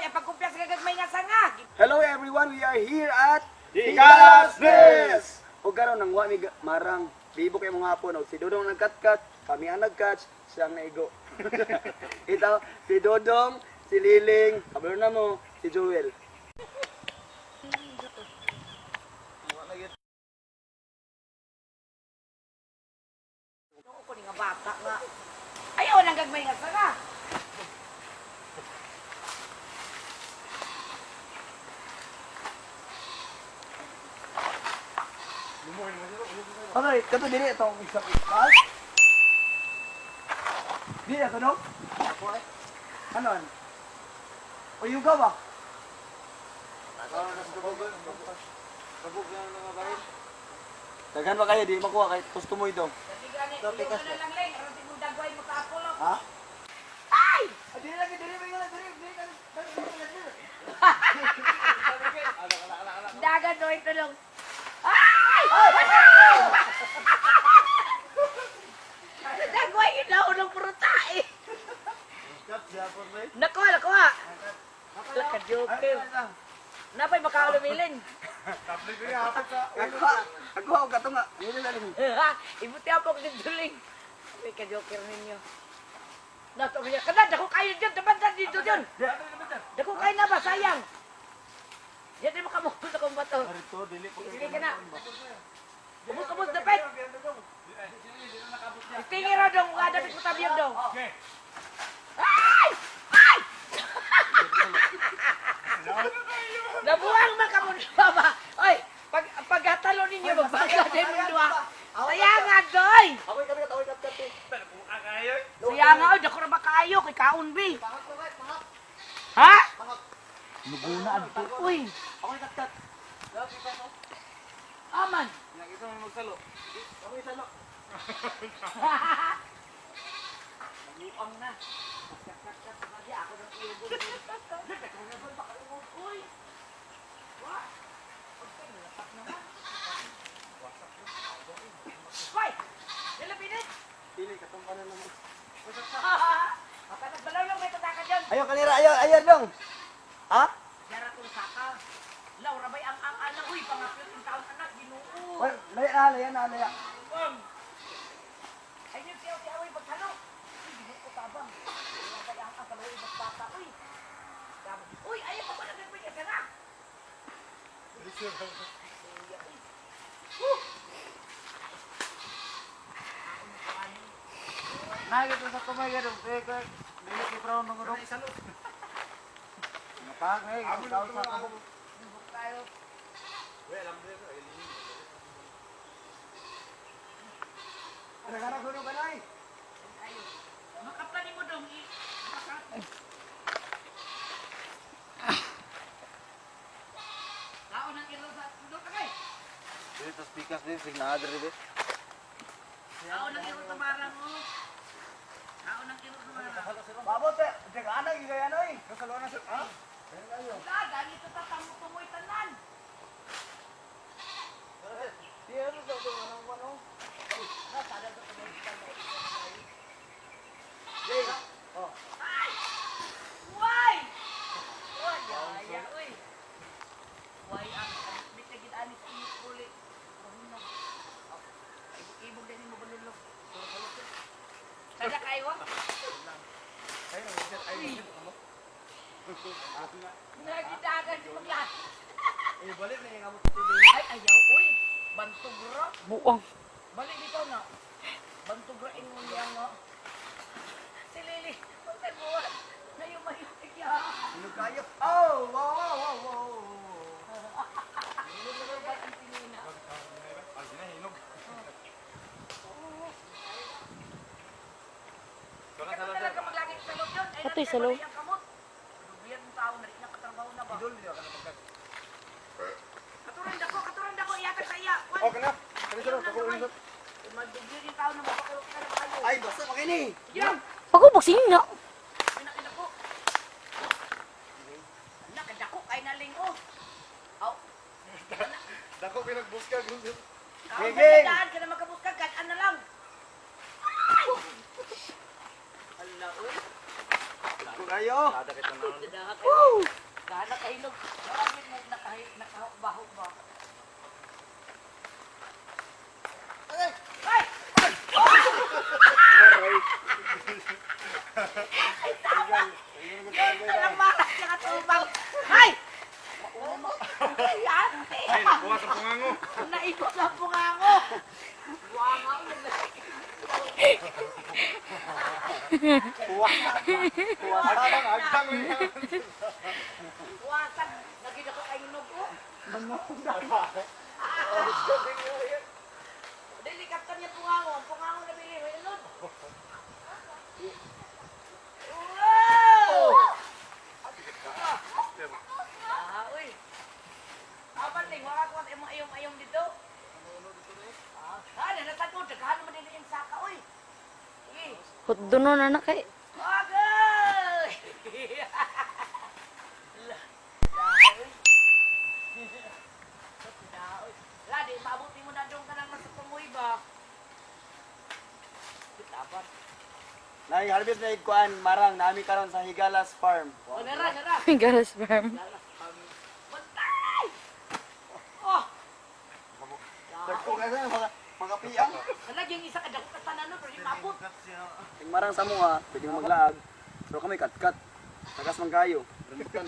Ay, pagkumpyas ka gagmay nga sanga. Hello everyone, we are here at Hikalas Nest! O karon nang wa mi marang bibo kay mga hapon og si Dodong nagkatkat, kami ang nagcatch, siya ang naigo. Ito, si Dodong, si Liling, kabalo na mo, si Joel. Noo ko ni nga bata nga. Ayaw nang gagmay nga sanga. Okay, kato dili itong isa ka. Dili ato no? Ano an? O yuga ba? Daghan ba kayo di makuha kay gusto mo ito. Dati gani, ulo na lang lang aron di mong dagway mo kaapulok. Ha? Ay! Ah, dili lagi dili dili dili dili dili. Dagan doy tulong. Ay! Dagway yun na unong pruta eh. Nakuha, nakuha. Laka joker. Napay makaulumilin. Ako, ako og kato nga. Dili lang. Ibuti ako kung duling. Ay, ka-joker ninyo. Nato niya. Kada, dako kayo dyan. Dapat dito dyan. Dako kayo na ba? Sayang. Yan di mo kamuhod akong bato. Sige ka na. Ubus, ubus, dapat. Istingi raw dong. Mga dapat mo tabiyag dong. Ay! Ay! Nabuang man ka mundo ba? Oy, pag paghatalo ninyo magbaga din mundo. Sayanga doy. Ako kat kat ako kat kat. Sayanga oy, dako ra ba kaayo kay kaon bi. Ha? Nuguna adto. Uy, Ako kat kat. aman. Nakita mo magsalo. Ako isalo. Nabuang na. Ako ng ilog. Uy. Wa. Pagka naman. Hoy! Dala pinit. Dili katong kanan naman. Makanak balaw lang may tataka dyan. Ayo kanira ayo ayo dong. Ha? Yara kong saka. Laura bay ang anak uy pangapil ang taon anak Ginoo. Oy, laya na laya na laya. Bang. Ay yun siya siya uy paghalo. Uy Ginoo tabang. Laura bay ang kaluoy bata uy. Tabang. Uy ayaw pa ba nagpigil ka na? Nagito sa kamay gadong eh kay dili kay brown nang dong. Isalo. Napag eh ikaw sa kabog. Tayo. Nagara ko kanay. Ayo. Makaplani mo dong. Kaon ang ilo sa dong kay. Dili tas pikas din sig naa diri be. Kaon ang ilo sa marang mo. Kaon ang ilo sa marang. Babot eh, dek anak gigay ano eh. Kasalo na sa ha? Wala, ganito ta tamo tumoy tanan. Di ano sa to anong ano? Jay. Oh. Ay! Why? Why? Yaya, uy. Why ang bit na gid ani sa inyo uli. Pahunog. Oh, Ibog din mo balulog. Sada kayo? Nagidagan si magla. Eh balik na yung amot TV. Ay, ayaw, uy. Bantog ra. Buang. Balik dito na. Bantog ra ingon niya nga. Si Lily, magtaguan. Na yung mahilig niya. Ano kayo? Oh, wow wow wow wow. Hinog ba ang tinina? Ikaw talaga maglagi sa loob yun. Ay, Atoy, nandyan sa loob. wala yung kamot. Dubiyan mo tao na rin nakatrabaho na ba? Idol di ka na pagkat. Katuran dako, katuran dako, iyatag sa iya. Kwan. Okay na. Kani sir, Ayaw na gamay. Magdugyan yung tao na mapakulok ka na kayo. Ay basta makini. Yan! Pagubok sino? Ay, nakidako. Nakadako kay naling oh. Aw. Dako kay nagbuskag. Kaon Geng, ka daan ka na makabuskag kahit ano lang. Ay! Ala, uy. Ko kayo. Woo! Daghan na kahinog. Marami mo nakahubahog ba? Ay! Ay, tama! Yun talang maras niya katubang. Ay! Ay, ate! Ay, nakuha sa pungango. Naikot lang po nga ako. Buwanga ko. Agtang, agtang. Buwasan. Naging ako kay hinog ko. Dili, kaptan niya pungango. Ang pungango na bili. May ilod. Wow! Ah, uy. Apan ling, wala ko at imong ayom-ayom dito. Ah, nasa ko, daghan naman din yung saka, uy. Sige. Hutdono na na kay. Agay! La, di mabuti mo na doon ka nang nasa tumoy ba? Dapat. Nay harvest na kuan marang nami karon sa Higalas Farm. O, nara, nara. Galas farm. Bantay! Oh! Dagko ka sa mga mga piyang. Kalag yung isa ka, dako ka tanan nun, pero di maabot. Ting marang sa mua, pwede mo maglaag. Pero kami katkat. Tagas man kayo. Rambutan.